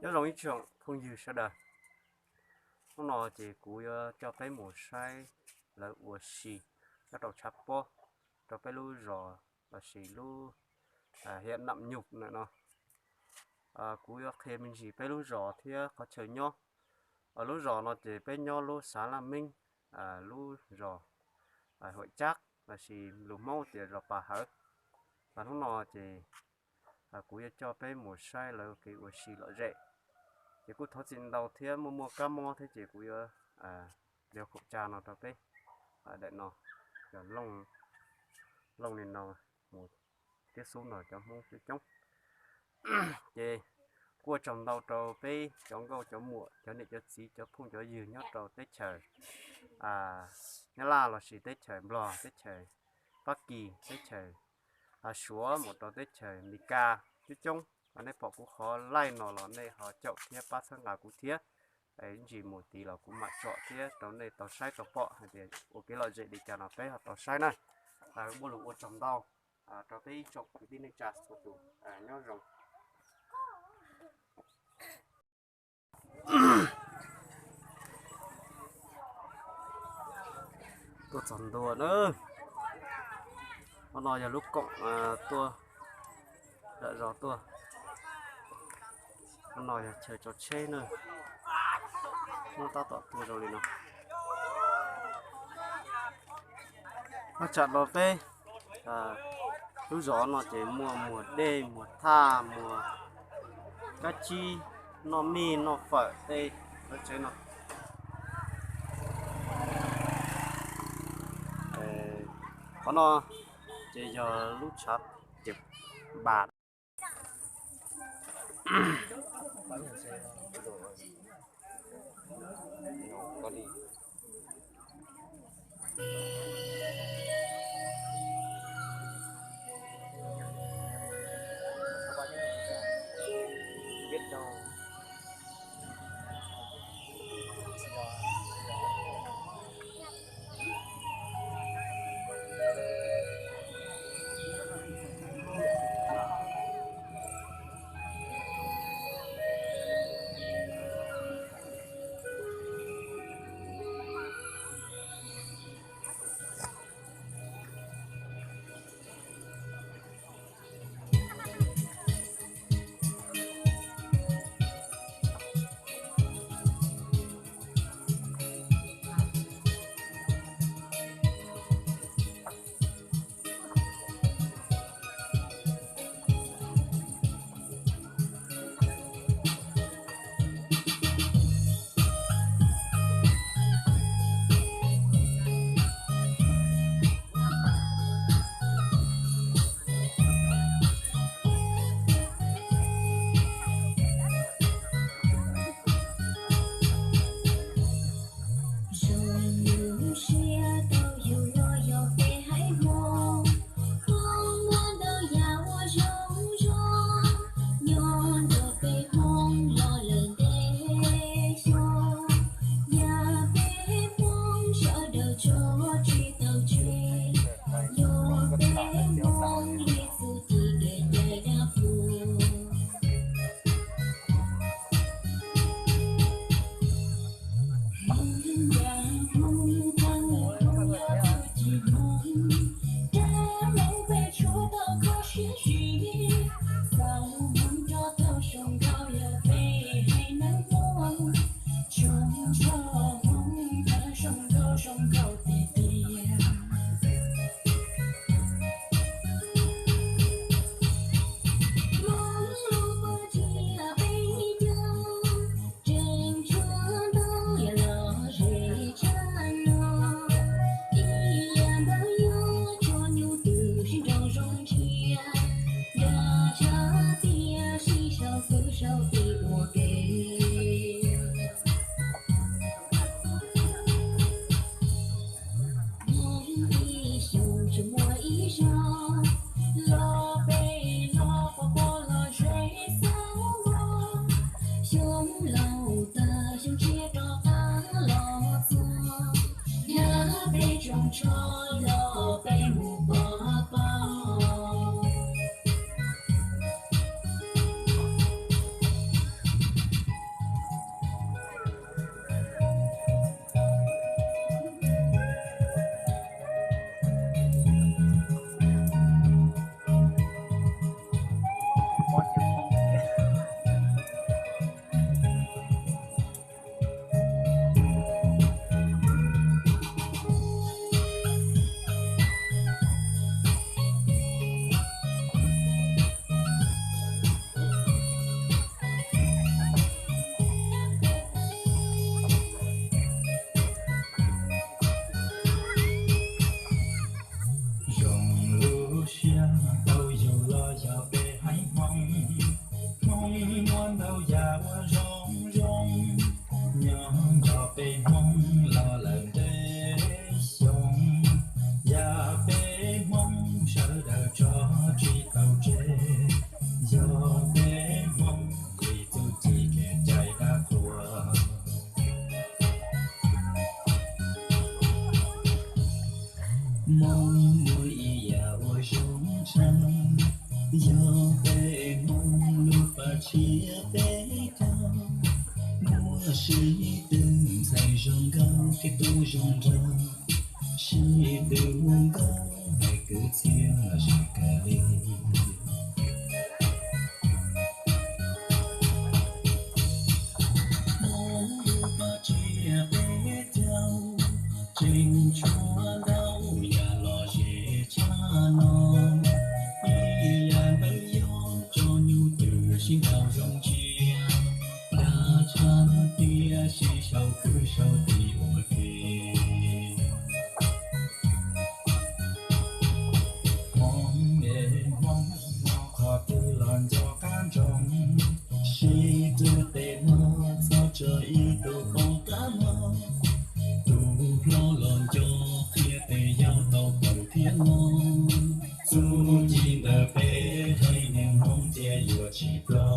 Nyob zoo ib tsoom phooj ywg sawv daws, hnub no ces kuv yuav coj peb mus saib lawv ua si nyob rau tshav pob rau peb lub zos lossis lub hiam nam nyuj na no. Kuv yuav qhia me ntsis peb lub zos thiab qhov chaw nyob. Lub zos no ces peb nyob lub xav Laj Meeb, lub zos Huam Cab lossis lus Hmoob tias zos Pas Hawv. Hnub no ces kuv yuav coj peb mus saib lawv kev ua si lom zem. Ces kuj thov txim ntau thiab muaj muaj kab mob thiab ces kuv yuav, yuav khaum tsa no rau peb. Daim no yog looj li no mus thiab xub no cov Hmoob coob coob. Ces kuj ua tsaug ntau rau peb cov nkauj cov muam, cov niam cov txiv, cov phooj cov ywg nyob rau teb chaws Nyab Laj lossis teb chaws Nplog, teb chaws Fab Kis, teb chaws Suav, mus rau teb chaws Amelikas coob coob. Nej pom kuv qhov laij no los nej ho caum thiab pab txhawb nqa kuv thiab. Ib ntsis mus tid los kuv mam tsom thiab rau nej tau saib tau pom hais tias ua kev lom zem li cas no peb ho tau saib na. Muaj lus ua tsaug ntau rau peb ib tsoom kwv tij neej tsa txhua tus, nyob zoo. Tuaj txog ntua na. Qhov no yog lub koom tuaj, zom zos tuaj. Qhov no yog chaw tso tsheb na. Muab tab tom tuaj zoo li no. Muab tsam rau peb, lub zos no ces muaj muag dej, muag thaj, muag kab tsib, noj mij noj fawm tej lawv tsev no. Qhov no ces yog lub tshav ces npas. Zoo yus siab tau yus los yog peb haiv Hmoob, Hmoob muaj ntau yam uas zoo zoo, nyob nrog peb Hmoob los lawm ntev xyoo, yam peb Hmoob sawv daws tso tsis tau tseg, yog peb Hmoob li txuj ci kev cai dab qhuas. Tseem tshuav ntau yam lom zem tshaj no, ib yam ntawd yog tso nyuj twm sib nraus zoo ntshiab, nrog tshaj tiaj sib sau xwb sau tim ua ke. Ib xyoos tsis muaj ib zaug, los peb los pov pob los zem xauj vos. Xyoo laus tag xyoo tshiab rov qab los txog, yog peb tsoos tsho los peb mus pov pob. Ntau yam uas zoo zoo nyob nrog peb Hmoob los lawm ntev xyoo, yam peb Hmoob sawv daws tso tsis tau tseg, yog peb Hmoob li txuj ci kev cai dab qhuas. Hmoob muaj ib yam uas zoo tshaj, yog peb Hmoob lub paj tshiab peb caug, muaj sib tw ntxhais zoo nkauj thiab tub zoo nraug, sib tw ua nkauj hais kwv txhiaj lom zem kawg li. Hmoob lub paj tshiab peb caug tseem tshuav ntau yam lom zem tshaj no. Ib yam ntawd yog tso nyuj twm sib ntaus zoo ntsia, dag tshaj tiam sis sau kwv sau tij ua ke. Hmoob es Hmoob no qhov twg los nco qab ntsoov, sib tw tes hlo txhob tso ib tug poob qab mob. Tus hlob los nco qhia tes yau tau paws thiab mob. Txuj ci ntawm peb haiv neeg Hmoob cia yuav tsis ploj.